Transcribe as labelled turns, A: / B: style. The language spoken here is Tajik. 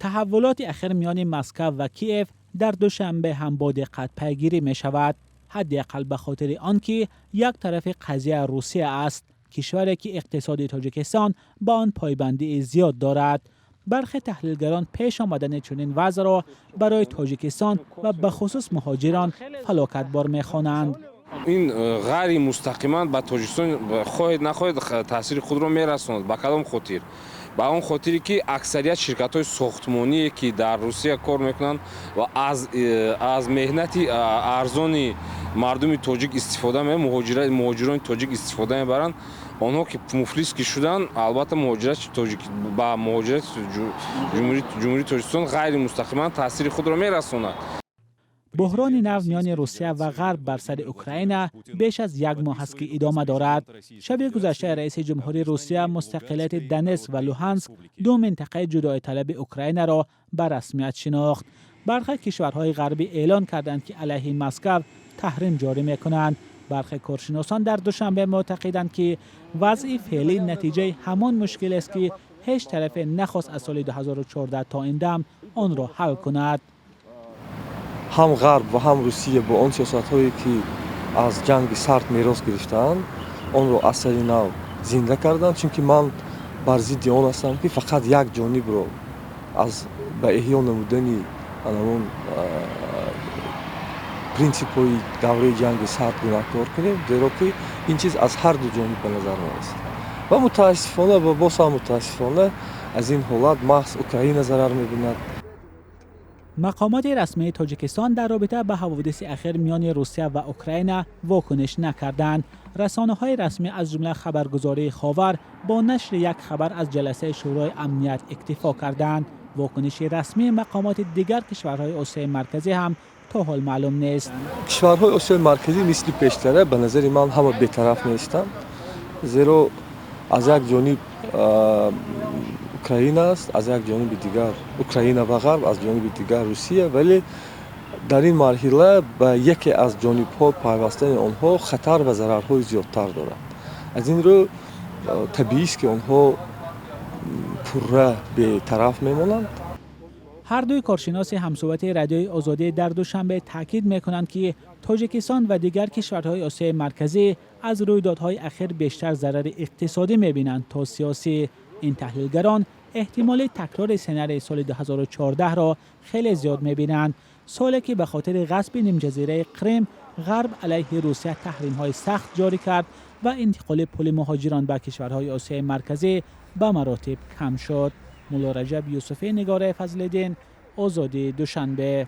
A: Таҳаввулоти ахир миёни Москва ва Киев дар Душанбе ҳам бо диққат пайгирӣ мешавад, ҳадди ақал ба хотири он ки як тарафи қазия Русия аст, кишваре ки иқтисоди Тоҷикистон ба он пойбандии зиёд дорад. Бархе таҳлилгарон пеш омадани чунин вазъро барои Тоҷикистон ва бахусус муҳоҷирон фалокатбор мехонанд.
B: Ин ғайримустақиман ба Тоҷикистон, хоҳед нахоҳед, таъсири худро мерасонад. Ба кадом хотир? Ба он хотире, ки аксарият ширкатҳои сохтмоние, ки дар Русия кор мекунанд ва аз меҳнати арзони мардуми тоҷик истифода, муҳоҷирони тоҷик истифода мебаранд, онҳо ки муфлис ки шуданд, албатта, муҳоҷирати тоҷик ба муҳоҷирати Ҷумҳурии Тоҷикистон ғайримустақиман таъсири худро мерасонад.
A: Буҳрони нав миёни Русия ва Ғарб бар сари Украина беш аз як моҳ аст, ки идома дорад. Шаби гузашта раиси ҷумҳури Русия мустақилияти Донетск ва Луҳанск, ду минтақаи ҷудоиталаби Украинаро ба расмият шинохт. Бархе кишварҳои ғарбӣ эълон карданд, ки алайҳи Москав таҳрим ҷорӣ мекунанд. Бархе коршиносон дар Душанбе муътақиданд, ки вазъи феълӣ натиҷаи ҳамон мушкилест, ки ҳеҷ тарафе нахост аз соли 2014 то ин дам онро ҳал кунад.
C: Ҳам Ғарб ва ҳам Русия бо он сиёсатҳое, ки аз Ҷанги Сард мерос гирифтаанд, онро аз сари нав зинда карданд, чунки ман бар зидди он ҳастам, ки фақат як ҷонибро аз ба эҳё намудани анамон принсипҳои давраи Ҷанги Сард гунаҳкор кунем, зеро ки ин чиз аз ҳар ду ҷониб ба назар мерасад. Ва мутаассифона ва боз ҳам мутаассифона аз ин ҳолат маҳз Украина зарар мебинад.
A: Мақомоти расмии Тоҷикистон дар робита ба ҳаводиси ахир миёни Русия ва Украина вокуниш накарданд. Расонаҳои расмӣ, аз ҷумла хабаргузории Ховар, бо нашри як хабар аз ҷаласаи Шӯрои амният иктифо карданд. Вокуниши расмии мақомоти дигар кишварҳои Осиёи Марказӣ ҳам то ҳол маълум нест.
C: Кишварҳои Осиёи Марказӣ мисли пештара, ба назари ман, ҳама бетараф нестанд, зеро аз як ҷониб Украина аст, аз як ҷониби дигар Украина ва Ғарб, аз ҷониби дигар Русия. Вале дар ин марҳила ба яке аз ҷонибҳо пайвастани онҳо хатар ва зарарҳои зиёдтар дорад. Аз ин рӯ табиист, ки онҳо пурра бетараф мемонанд.
A: Ҳар дуи коршиноси ҳамсӯҳбати Радиои Озодӣ дар Душанбе таъкид мекунанд, ки Тоҷикистон ва дигар кишварҳои Осиёи Марказӣ аз рӯйдодҳои ахир бештар зарари иқтисодӣ мебинанд то сиёсӣ. Ин таҳлилгарон эҳтимоли такрори сенарии соли 2014-ро хеле зиёд мебинанд, соле ки ба хотири ғасби нимҷазираи Қрим Ғарб алайҳи Русия таҳримҳои сахт ҷорӣ кард ва интиқоли пули муҳоҷирон ба кишварҳои Осиёи Марказӣ ба маротиб кам шуд. Мулло Раҷаб Юсуфӣ, Нигораи Фазлиддин, Озодӣ, Душанбе.